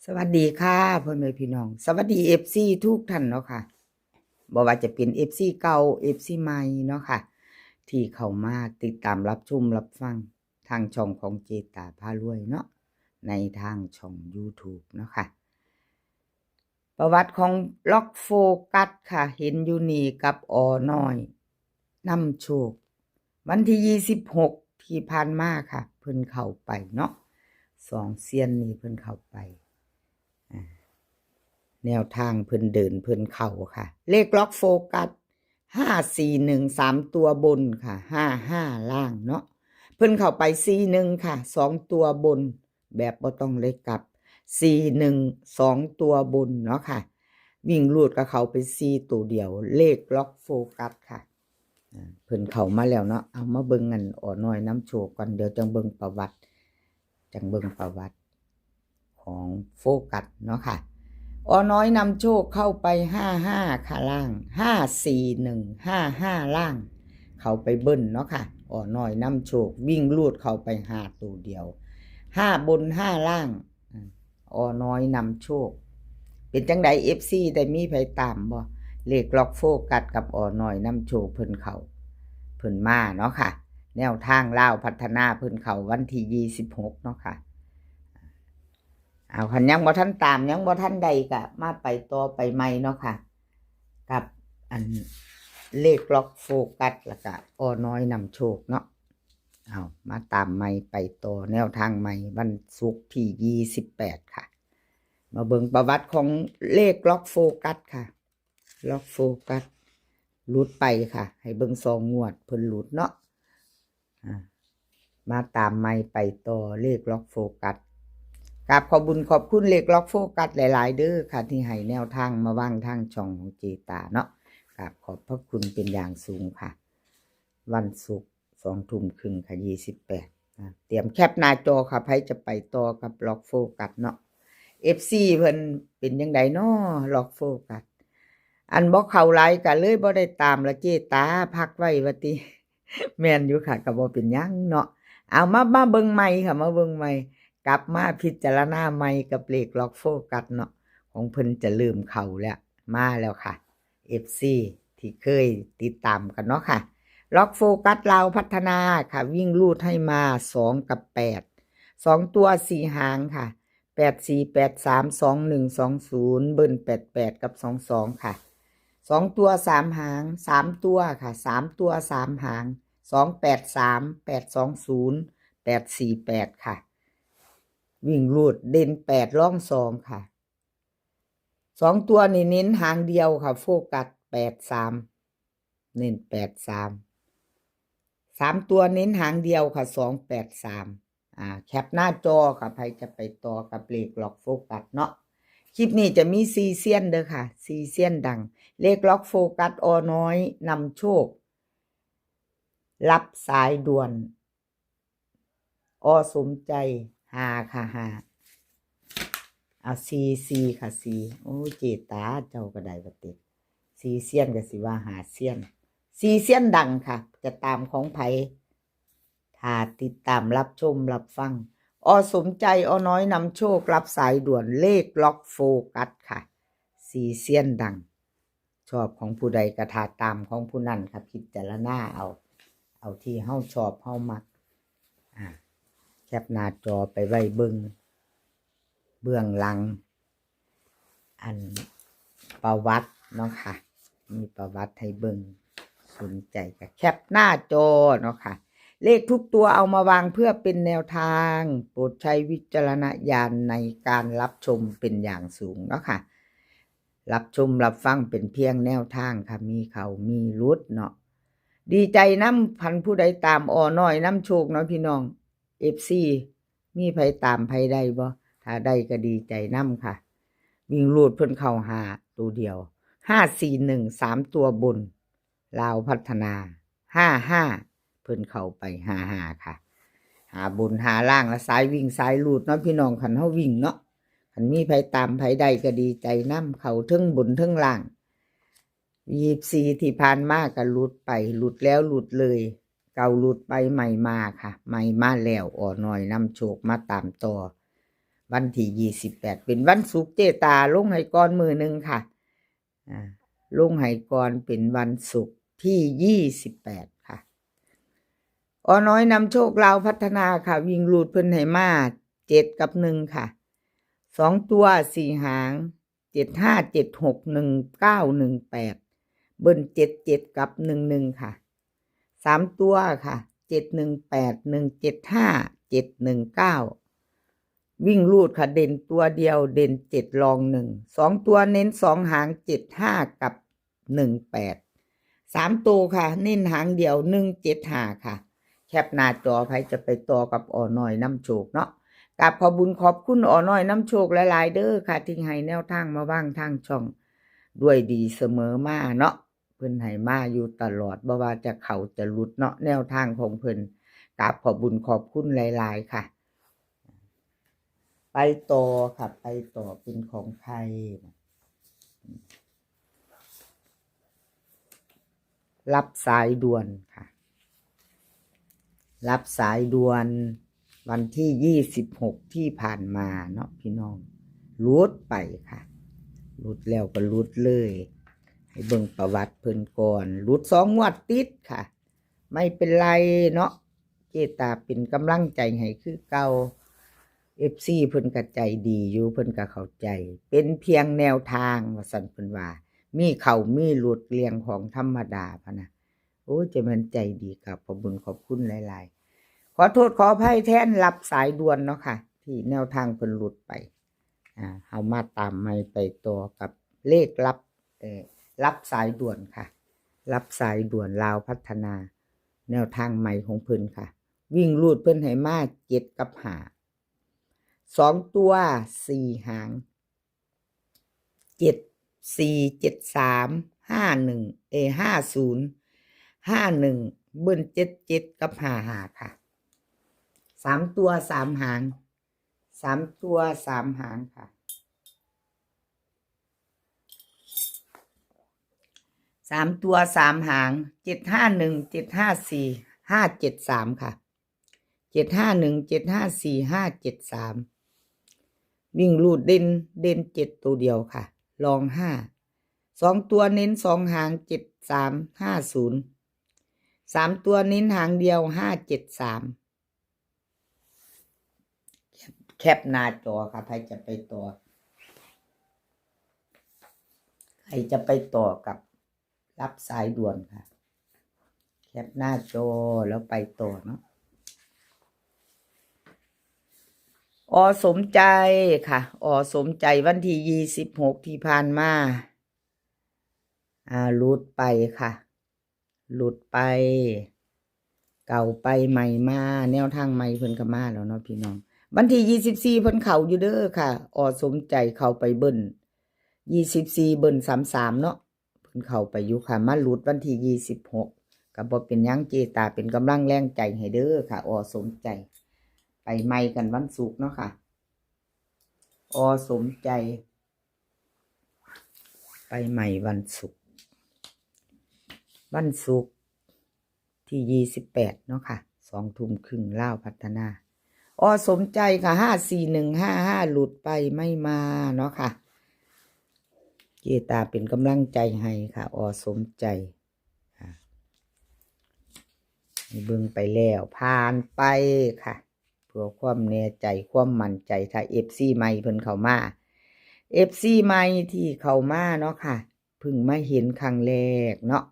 ສະຫວັດດີຄ່ະ ພໍ່ແມ່ພີ່ນ້ອງ, ສະຫວັດດີ ເອັຟຊີ ທຸກທ່ານເນາະຄ່ະ, ບໍ່ວ່າຈະເປັນ ເອັຟຊີ ເກົ່າ ເອັຟຊີ ໃໝ່ເນາະຄ່ະ ທີ່ເຂົ້າມາຕິດຕາມຮັບຊົມຮັບຟັງທາງຊ່ອງຂອງເຈຕາພາລວຍເນາະ, ໃນທາງຊ່ອງ YouTube ເນາະຄ່ະ. ປະຫວັດຂອງລັອກໂຟກັສຄ່ະ ເຫັນຢູ່ນີ້ກັບ ອ.ນ້ອຍນຳໂຊກ ວັນທີຊາວຫົກທີ່ຜ່ານມາຄ່ະ ເພິ່ນເຂົ້າໄປເນາະ, ສອງຊຽນນີ້ເພິ່ນເຂົ້າໄປ ອາ ແນວທາງເພິ່ນເດີນເພິ່ນເຂົ້າຄ່ະ. ເລກລັອກໂຟກັສ ຫ້າສີ່ໜຶ່ງ ສາມຕົວບົນຄ່ະ, ຫ້າຫ້າລ່າງເນາະ, ເພິ່ນເຂົ້າໄປສີ່ໜຶ່ງຄ່ະ ສອງຕົວບົນ ແບບບໍ່ຕ້ອງໄດ້ກັບ ສີ່ໜຶ່ງ ສອງຕົວບົນເນາະຄ່ະ. ວິ່ງຮູດກໍເຂົ້າໄປສີ່ໂຕດຽວ ເລກລັອກໂຟກັສຄ່ະ. ອາ ເພິ່ນເຂົ້າມາແລ້ວເນາະ. ເອົາ ມາເບິ່ງອັນ ອ.ນ້ອຍນຳໂຊກກ່ອນ, ດຽວຈັ່ງເບິ່ງປະຫວັດ ຈັ່ງເບິ່ງປະຫວັດຂອງໂຟກັສເນາະຄ່ະ. ອ.ນ້ອຍນຳໂຊກເຂົ້າໄປຫ້າຫ້າຄ່ະລ່າງ, ຫ້າສີ່ໜຶ່ງ ຫ້າຫ້າລ່າງ ເຂົ້າໄປເບິ່ນເນາະຄ່ະ. ອ.ນ້ອຍນຳໂຊກ ວິ່ງຮູດເຂົ້າໄປຫ້າໂຕດຽວ ຫ້າບົນຫ້າລ່າງ ອ.ນ້ອຍນຳໂຊກ. ເປັນຈັ່ງໃດ ເອັຟຊີ ໄດ້ມີໃຜຕາມບໍ່? ເລກລັອກໂຟກັສກັບ ອ.ນ້ອຍນຳໂຊກ ເພິ່ນເຂົ້າ ເພິ່ນມາເນາະຄ່ະ. ແນວທາງລາວພັດທະນາເພິ່ນເຂົ້າວັນທີຊາວຫົກເນາະຄ່ະ. ເອົາ ຄັນຍັງບໍ່ທັນຕາມ ຍັງບໍ່ທັນໄດ້ ກະມາໄປຕໍ່ໄປໃໝ່ເນາະຄ່ະ ກັບອັນເລກລັອກໂຟກັສ ແລ້ວກະ ອ.ນ້ອຍນຳໂຊກເນາະ. ເອົາ ມາຕາມໃໝ່ ໄປຕໍ່ແນວທາງໃໝ່ ວັນສຸກທີຊາວແປດຄ່ະ. ມາເບິ່ງປະຫວັດຂອງເລກລັອກໂຟກັສຄ່ະ. ລັອກໂຟກັສ ຫຼຸດໄປຄ່ະ, ໃຫ້ເບິ່ງສອງງວດເພິ່ນຫຼຸດເນາະ. ອາ ມາຕາມໃໝ່ ໄປຕໍ່ເລກລັອກໂຟກັສ. ກາບຂອບບຸນຂອບຄຸນເລກລັອກໂຟກັສຫຼາຍໆເດີຄ່ະ ທີ່ໃຫ້ແນວທາງມາວາງທາງຊ່ອງຂອງເຈຕາເນາະ. ກາບຂອບພະຄຸນເປັນຢ່າງສູງຄ່ະ. ວັນສຸກ ສອງທຸ່ມຄຶ່ງຄ່ະ ຊາວແປດ. ອາ ຕຽມແຄປໜ້າຈໍຄ່ະ ໃຜຈະໄປຕໍ່ກັບລັອກໂຟກັສເນາະ. ເອັຟຊີ ເພິ່ນເປັນຈັ່ງໃດເນາະ ລັອກໂຟກັສ? ອັນບໍ່ເຂົ້າຫຼາຍກະເລີຍບໍ່ໄດ້ຕາມລະເຈຕາ ພັກໄວ້ວ່າຕິ. ແມ່ນຢູ່ຄ່ະ ກະບໍ່ເປັນຫຍັງເນາະ. ເອົາ ມາ ມາເບິ່ງໃໝ່ຄ່ະ ມາເບິ່ງໃໝ່ ກັບມາພິຈາລະນາໃໝ່ກັບເລກລັອກໂຟກັສເນາະ. ຂອງເພິ່ນຈະເລີ່ມເຂົ້າແລ້ວ ມາແລ້ວຄ່ະ ເອັຟຊີ ທີ່ເຄີຍຕິດຕາມກັນເນາະຄ່ະ. ລັອກໂຟກັສລາວພັດທະນາຄ່ະ ວິ່ງຮູດໃຫ້ມາສອງກັບແປດ ສອງຕົວສີ່ຫາງຄ່ະ ແປດສີ່ ແປດສາມ ສອງໜຶ່ງ ສອງສູນ ເບິ້ນແປດແປດກັບສອງສອງຄ່ະ. ສອງຕົວສາມຫາງ ສາມຕົວຄ່ະ ສາມຕົວສາມຫາງ ສອງແປດສາມ ແປດສອງສູນ ແປດສີ່ແປດຄ່ະ. ວິ່ງຮູດເດັ່ນແປດ ລອງສອງຄ່ະ. ສອງຕົວນີ້ເນັ້ນຫາງດຽວຄ່ະ ໂຟກັສແປດສາມ ເນັ້ນແປດສາມ. ສາມຕົວເນັ້ນຫາງດຽວຄ່ະ ສອງແປດສາມ. ອາ ແຄປໜ້າຈໍຄ່ະ ໃຜຈະໄປຕໍ່ກັບເລກລັອກໂຟກັສເນາະ. ຄລິບນີ້ຈະມີສີ່ຊຽນເດີຄ່ະ ສີ່ຊຽນດັງ. ເລກລັອກໂຟກັສ ອ.ນ້ອຍນຳໂຊກ ຮັບສາຍດ່ວນ ອ.ສົມໃຈ ຫ້າຄ່ະ ຫ້າ. ເອົາ ສີ່ ສີ່ຄ່ະ ສີ່. ໂອ້ຍ ເຈຕາເຈົ້າກໍໄດ້ວ່າຕິ ສີ່ຊຽນກໍຊິວ່າຫ້າຊຽນ. ສີ່ຊຽນດັງຄ່ະ ຈະຕາມຂອງໃຜ ຖ້າຕິດຕາມຮັບຊົມຮັບຟັງ. ອ.ສົມໃຈ ອ.ນ້ອຍນຳໂຊກ ຮັບສາຍດ່ວນ ເລກລັອກໂຟກັສຄ່ະ ສີ່ຊຽນດັງ. ຊອບຂອງຜູ້ໃດກໍຖ້າຕາມຂອງຜູ້ນັ້ນຄ່ະ ພິຈາລະນາເອົາ ເອົາທີ່ເຮົາຊອບເຮົາມັກ. ອາ ແຄປໜ້າຈໍໄປໄວ້ເບິ່ງເບື້ອງຫຼັງ ອັນປະຫວັດເນາະຄ່ະ ມີປະຫວັດໃຫ້ເບິ່ງ. ສົນໃຈກໍແຄປໜ້າຈໍເນາະຄ່ະ. ເລກທຸກຕົວເອົາມາວາງເພື່ອເປັນແນວທາງ ໂປດໃຊ້ວິຈາລະນະຍານໃນການຮັບຊົມເປັນຢ່າງສູງເນາະຄ່ະ. ຮັບຊົມຮັບຟັງເປັນພຽງແນວທາງຄ່ະ ມີເຂົ້າມີຫຼຸດເນາະ. ດີໃຈນຳ ຄັນຜູ້ໃດຕາມ ອ.ນ້ອຍນຳໂຊກເນາະພີ່ນ້ອງ ເອັຟຊີ ມີໃຜຕາມໃຜໄດ້ບໍ່? ຖ້າໄດ້ກໍດີໃຈນຳຄ່ະ. ວິ່ງຮູດເພິ່ນເຂົ້າຫ້າໂຕດຽວ ຫ້າສີ່ໜຶ່ງ ສາມຕົວບົນ ລາວພັດທະນາ ຫ້າຫ້າ ເພິ່ນເຂົ້າໄປຫ້າຫ້າຄ່ະ. ຫ້າບົນຫ້າລ່າງ ລະສາຍວິ່ງສາຍຮູດເນາະພີ່ນ້ອງ ຄັນເຮົາວິ່ງເນາະ. ຄັນມີໃຜຕາມໃຜໄດ້ກໍດີໃຈນຳ ເຂົ້າເທິງບົນເທິງລ່າງ. ຊາວສີ່ທີ່ຜ່ານມາກໍຫຼຸດໄປ ຫຼຸດແລ້ວຫຼຸດເລີຍ ເກົ່າຫຼຸດໄປໃໝ່ມາຄ່ະ ໃໝ່ມາແລ້ວ. ອ.ນ້ອຍນຳໂຊກມາຕາມຕໍ່ ວັນທີຊາວແປດ ເປັນວັນສຸກ ເຈ້ຕາລົງໃຫ້ກ່ອນມື້ໜຶ່ງຄ່ະ ອາ ລົງໃຫ້ກ່ອນເປັນວັນສຸກທີຊາວແປດຄ່ະ. ອໍນ້ອຍນຳໂຊກ ລາວພັດທະນາຄ່ະ ວິ່ງຮູດເພິ່ນໃຫ້ມາເຈັດກັບໜຶ່ງຄ່ະ. ສອງຕົວສີ່ຫາງ ເຈັດຫ້າ ເຈັດຫົກ ໜຶ່ງເກົ້າ ໜຶ່ງແປດ ເບິ້ນເຈັດເຈັດກັບໜຶ່ງໜຶ່ງຄ່ະ. ສາມຕົວຄ່ະ ເຈັດໜຶ່ງແປດ ໜຶ່ງເຈັດຫ້າ ເຈັດໜຶ່ງເກົ້າ ວິ່ງຮູດຄ່ະ ເດັ່ນຕົວດຽວ ເດັ່ນເຈັດ ລອງໜຶ່ງ. ສອງຕົວເນັ້ນສອງຫາງ ເຈັດຫ້າ ກັບໜຶ່ງແປດ. ສາມໂຕຄ່ະ ເນັ້ນຫາງດຽວ ໜຶ່ງເຈັດຫ້າຄ່ະ. ແຄປໜ້າຈໍ ໃຜຈະໄປຕໍ່ກັບອໍນ້ອຍນຳໂຊກເນາະ. ກາບຂອບບຸນຂອບຄຸນອໍນ້ອຍນຳໂຊກຫຼາຍໆເດີຄ່ະ ທີ່ໃຫ້ແນວທາງມາວາງທາງຊ່ອງດ້ວຍດີສະເໝີມາເນາະ. ເພິ່ນໃຫ້ມາຢູ່ຕະຫຼອດ ບໍ່ວ່າຈະເຂົ້າຈະຫຼຸດເນາະ ແນວທາງຂອງເພິ່ນ. ກາບຂອບບຸນຂອບຄຸນຫຼາຍໆຄ່ະ. ໄປຕໍ່ຄ່ະ ໄປຕໍ່ເປັນຂອງໃຜ ຮັບສາຍດ່ວນຄ່ະ. ຮັບສາຍດ່ວນວັນທີຊາວຫົກທີ່ຜ່ານມາເນາະພີ່ນ້ອງ ຫຼຸດໄປຄ່ະ. ຫຼຸດແລ້ວກໍຫຼຸດເລີຍ ໃຫ້ເບິ່ງປະຫວັດເພິ່ນກ່ອນ. ຫຼຸດສອງງວດຕິດຄ່ະ ໄມ່ເປັນໄລເນາະ ເຈ້ຕາເປັນກຳລັງໃຈໃຫ້ຄືເກົ່າ. ເອັຟຊີເພິ່ນກໍໃຈດີຢູ່ ເພິ່ນກໍເຂົ້າໃຈ ເປັນພຽງແນວທາງວ່າຊັ້ນ ເພິ່ນວ່າ ມີເຂົ້າມີຫຼຸດ ເລື່ອງຂອງທຳມະດາພະນະ. ໂອ້ຍ ຈະແມ່ນໃຈດີຄັກ ຂອບບຸນຂອບຄຸນຫຼາຍໆ. ຂໍໂທດຂໍອະໄພແທນ ຮັບສາຍດ່ວນເນາະຄ່ະ ທີ່ແນວທາງເພິ່ນຫຼຸດໄປ. ອາ ເຮົາມາຕາມໃໝ່ໄປຕໍ່ກັບເລກລັບ ເອີ ຮັບສາຍດ່ວນຄ່ະ ຮັບສາຍດ່ວນລາວພັດທະນາ ແນວທາງໃໝ່ຂອງເພິ່ນຄ່ະ. ວິ່ງຮູດເພິ່ນໃຫ້ມາເຈັດກັບຫ້າ. ສອງຕົວສີ່ຫາງ ເຈັດສີ່ ເຈັດສາມ ຫ້າໜຶ່ງ ເອ ຫ້າສູນ ຫ້າໜຶ່ງ ເບິ້ນເຈັດເຈັດກັບຫ້າຫ້າຄ່ະ. ສາມຕົວສາມຫາງ ສາມຕົວສາມຫາງຄ່ະ. ສາມຕົວສາມຫາງ ເຈັດຫ້າໜຶ່ງ ເຈັດຫ້າສີ່ ຫ້າເຈັດສາມຄ່ະ. ເຈັດຫ້າໜຶ່ງ ເຈັດຫ້າສີ່ ຫ້າເຈັດສາມ ວິ່ງຮູດເດັ່ນ ເດັ່ນເຈັດໂຕດຽວຄ່ະ ລອງຫ້າ. ສອງຕົວເນັ້ນສອງຫາງ ເຈັດສາມ ຫ້າສູນ. ສາມຕົວເນັ້ນຫາງດຽວ ຫ້າເຈັດສາມ. ແຄປ ແຄປໜ້າຈໍຄ່ະ ໃຜຈະໄປຕໍ່ ໃຜຈະໄປຕໍ່ກັບ ຮັບສາຍດ່ວນຄ່ະ. ແຄປໜ້າຈໍແລ້ວໄປຕໍ່ເນາະ. ອ ສົມໃຈຄ່ະ ອ ສົມໃຈ ວັນທີຊາວຫົກທີ່ຜ່ານມາ ອາ ຫຼຸດໄປຄ່ະ ຫຼຸດໄປ ເກົ່າໄປໃໝ່ມາ ແນວທາງໃໝ່ເພິ່ນກໍມາແລ້ວເນາະພີ່ນ້ອງ. ວັນທີຊາວສີ່ເພິ່ນເຂົ້າຢູ່ເດີຄ່ະ ອ ສົມໃຈເຂົ້າໄປເບິ້ນ ຊາວສີ່ເບິ້ນສາມສາມເນາະ ເພິ່ນເຂົ້າໄປຢູ່ຄ່ະ. ມາຫຼຸດວັນທີຊາວຫົກ ກໍບໍ່ເປັນຫຍັງ ເຈຕາເປັນກຳລັງແຮງໃຈໃຫ້ເດີຄ່ະ ອ ສົມໃຈ. ໄປໃໝ່ກັນວັນສຸກເນາະຄ່ະ ອ ສົມໃຈ ໄປໃໝ່ວັນສຸກ ວັນສຸກທີຊາວແປດເນາະຄ່ະ ສອງທຸ່ມຄຶ່ງ ລາວພັດທະນາ. ອ ສົມໃຈຄ່ະ ຫ້າສີ່ໜຶ່ງຫ້າຫ້າ ຫຼຸດໄປໃໝ່ມາເນາະຄ່ະ ເຈຕາເປັນກຳລັງໃຈໃຫ້ຄ່ະ ອ ສົມໃຈ. ອາ ໃຫ້ເບິ່ງໄປແລ້ວ ຜ່ານໄປຄ່ະ ເພື່ອຄວາມແນ່ໃຈ ຄວາມໝັ້ນໃຈ ຖ້າເອັຟຊີໃໝ່ເພິ່ນເຂົ້າມາ ເອັຟຊີໃໝ່ທີ່ເຂົ້າມາເນາະຄ່ະ ເພິ່ງມາເຫັນຄັ້ງແລກເນາະ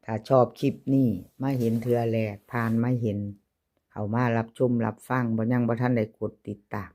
ຖ້າຊອບຄລິບນີ້ ມາເຫັນເທື່ອແລກ ຜ່ານມາເຫັນ ເຂົ້າມາຮັບຊົມຮັບຟັງ ບໍ່ ຍັງບໍ່ທັນໄດ້ກົດຕິດຕາມ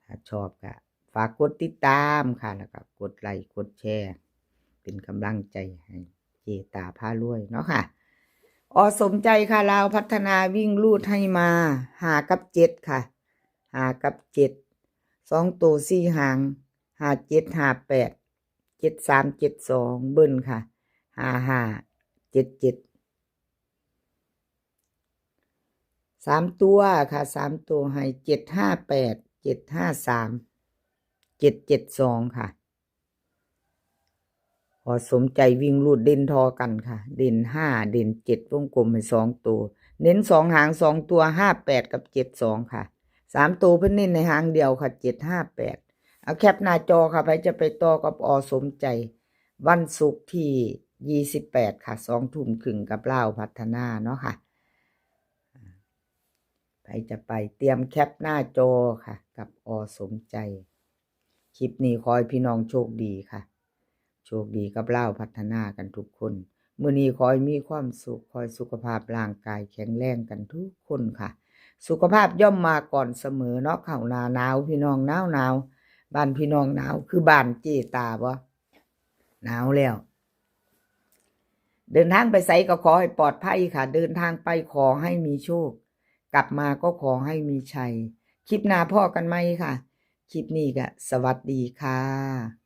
ຖ້າຊອບກະຝາກກົດຕິດຕາມຄ່ະ ແລ້ວກະກົດໄລກົດແຊ ເປັນກຳລັງໃຈໃຫ້ເຈຕາພາລວຍເນາະຄ່ະ. ອ ສົມໃຈຄ່ະ ລາວພັດທະນາ ວິ່ງຮູດໃຫ້ມາຫ້າກັບເຈັດຄ່ະ ຫ້າກັບເຈັດ. ສອງໂຕສີ່ຫາງ ຫ້າເຈັດຫ້າແປດ ເຈັດສາມເຈັດສອງ ເບິ້ນຄ່ະ ຫ້າຫ້າເຈັດເຈັດ. ສາມຕົວຄ່ະ ສາມໂຕໃຫ້ ເຈັດຫ້າແປດ ເຈັດຫ້າສາມ ເຈັດເຈັດສອງຄ່ະ. ພໍສົມໃຈ ວິ່ງຮູດເດັ່ນທໍ່ກັນຄ່ະ ເດັ່ນຫ້າ ເດັ່ນເຈັດ ວົງກົມໃຫ້ສອງໂຕ ເນັ້ນສອງຫາງສອງຕົວ ຫ້າແປດກັບເຈັດສອງຄ່ະ. ສາມໂຕເພິ່ນເນັ້ນໃຫ້ຫາງດຽວຄ່ະ ເຈັດຫ້າແປດ. ເອົາແຄປໜ້າຈໍຄ່ະ ໃຜຈະໄປຕໍ່ກັບ ອ ສົມໃຈ ວັນສຸກທີຍີ່ສິບແປດຄ່ະ ສອງທຸ່ມຄຶ່ງກັບລາວພັດທະນາເນາະຄ່ະ. ໃຜຈະໄປ ຕຽມແຄປໜ້າຈໍຄ່ະ ກັບ ອ ສົມໃຈ. ຄລິບນີ້ຂໍໃຫ້ພີ່ນ້ອງໂຊກດີຄ່ະ ໂຊກດີກັບລາວພັດທະນາກັນທຸກຄົນ. ມື້ນີ້ຂໍໃຫ້ມີຄວາມສຸກ, ຂໍໃຫ້ສຸຂະພາບຮ່າງກາຍແຂງແຮງກັນທຸກຄົນຄ່ະ. ສຸຂະພາບຍ່ອມມາກ່ອນສະເໝີເນາະ. ເຂົ້າໜ້າໜາວ ພີ່ນ້ອງ, ໜາວໆ. ບ້ານພີ່ນ້ອງໜາວຄືບ້ານເຈຕາບໍ່? ໜາວແລ້ວ. ເດີນທາງໄປໃສກໍຂໍໃຫ້ປອດໄພຄ່ະ. ເດີນທາງໄປຂໍໃຫ້ມີໂຊກ, ກັບມາກໍຂໍໃຫ້ມີໄຊ. ຄລິບໜ້າພໍ້ກັນໃໝ່ຄ່ະ. ຄລິບນີ້ກໍສະຫວັດດີຄ່ະ.